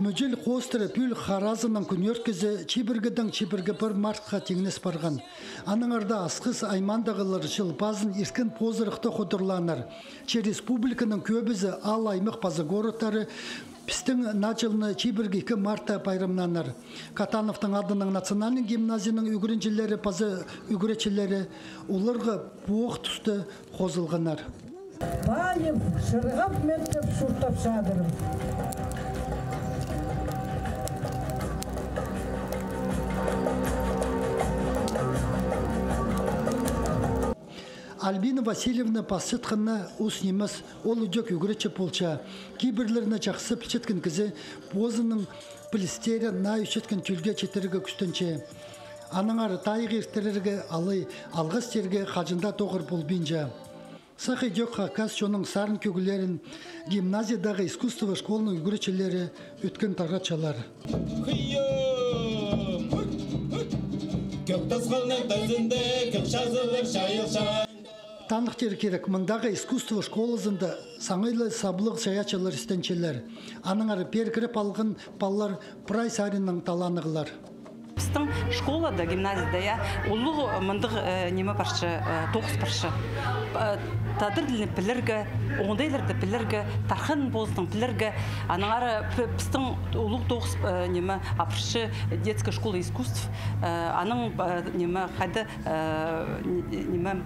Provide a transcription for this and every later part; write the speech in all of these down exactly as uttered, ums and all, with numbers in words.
Мӱҷел хоостыра пӱӱл харазының кӱнӧрткізі чибіргідең чибіргі пір мартха тиңнес парған. Аннаңар даа Асхыс аймаандағылар Чыл пазын ирткен позырахта худурлааннар. Че республиканың кӧбізі аал, аймах паза городтары пістің Наа чылны чибіргі ікі мартта пайрамнааннар. Катановтың адынаң национальный гимназияның ӱгренҷілері паза ӱгретчілері оларға пу ох туста хозылғаннар. Паайып, чырғап, меттеп, чуртап чадырым. Альбина Васильевна пасчатханына ус нимес, ол ідӧк ӱгретчі полча. Кибірлерні чахсы пілчеткен кізі позының пілістерін наа ӧсчеткен тӧлге читірерге кӱстенче. Аннаңар тайығ иртірерге алай алғас тирге хаҷан даа тоғыр полбинча. Сах ідӧк хакас чонның сарын кӧглерін гимназиядағы искусство школының ӱгретчілері ӧткін таратчалар. Кӧк тасхалның тізінде кӧк чазылар чайылча. Таныхтир кирек, мындағы искусство школазында саңай ла саблығ чайаачылар істенчелер. Аннаңар пеер кіріп алған палалар прай саринаң таланнығлар. Пістің школада, гимназияда, я, улуғ мындағ, э, ниме парча, э, тоғыс парча. Э, тадар тілін пілерге, оңдайларды пілерге, тархын позының пілерге. Аннаңар пі-, пістің улуғ тоғыс, э, ниме, апарча детская школа искусств. Э, аның, э, ниме, хайда, э, ниме,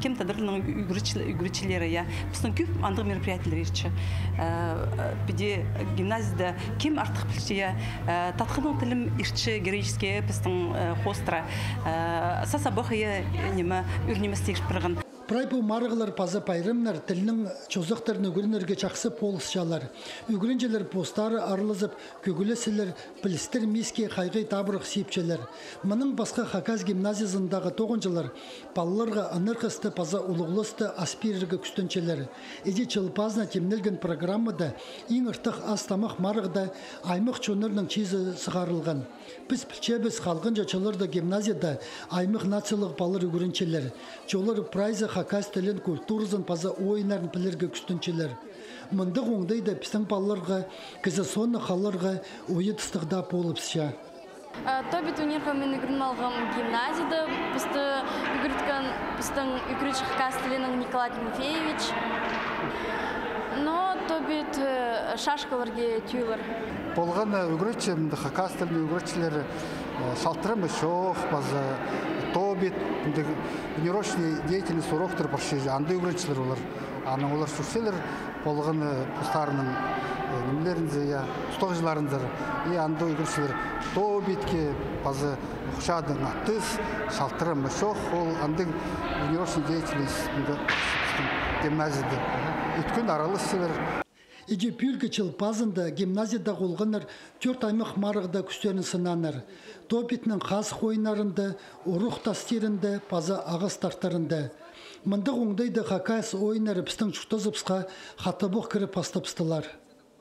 кем тадарларның ӱгретчі-, ӱгретчілері, я. Пістің кӧп андағ мероприятиелер иртче. Э, піди гимназияда кем артых пілче, я. Э, татхынның тілін иртче героический эпостың, э, хоостыра. Э, саса бахая, ниме, ӱр нимес тиріп парған. Прай пу марығлар паза пайрамнар тілнің чозахтарын ӱгренерге чахсы полысчалар. Ӱгренҷілер постары аралазып, кӧглесчелер, пілістер миске хайғай табырах сипчелер. Мының пасха хакас гимназиязындағы тоғынҷылар палаларға ынархасты паза улуғласты ас пирерге кӱстенчелер. Іди Чыл пазына тимнелген программада иң артых ас-тамах марығда аймах чоннарның чиизі сығарылған. Піс пілчебіс, халғанҷы чылларда гимназияда аймах нациялығ палалар ӱгренчелер. Че олар прайзы хакас тілін, культуразын паза ойыннарын пілерге кӱстенчелер. Мындағ оңдайда пістің палаларға кізі соонаң халарға уйадыстығ даа полыбысча. Э, то бит ӱнерге мин ӱгреніп алғам гимназияда. Пісті ӱгреткен пістің ӱгретчі хакас тілінең Николай Тимофеевич. Но то бит, э, шашкаларға тӧӧйлер. Полған, э, ӱгретчі, мында хакас тілінің ӱгретчілері, э, Шалтырым Ічох паза то бит, мында внеурочный деятельность уроктар парча, анда ӱгретчілер олар. Анаң олар чӧрчелер, полған, э, постарының, э, нимелерінзер, я, устағҷыларынзар, и анда ӱгретчілер то битке паза Хучадың Атыс, Шалтырым Ічох, ол андағ тренировочный деятельность, мында, гимназияда. Ӧткін араласчалар. Іди пӱӱлгі Чыл пазында гимназиядағы олғаннар тӧрт аймах марығда кӱстерін сынааннар. То битнің хазых ойыннарында, уруғ тас тирінде паза ағас тартарында. Мындағ оңдайда хакас ойыннары пістің чуртазыбысха хатабох кіріп пастабыстылар.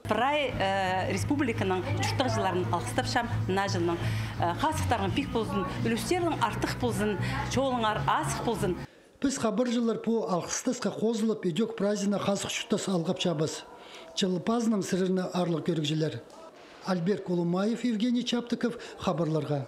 Прай, э, республиканың чуртағҷыларын алғыстапчам Наа чылнаң. Э, хазыхтарың пик ползын, ӱлӱстерің артых ползын, чолыңар азых ползын. Піс, хабарҷылар, пу алғыстасха хозылып, ідӧк праздникні хазых чуртас алғапчабыс. Чыл пазынаң сірерні, аарлығ кӧрігҷілер. Альберт Кулумаев, Евгений Чаптыков, хабарларға.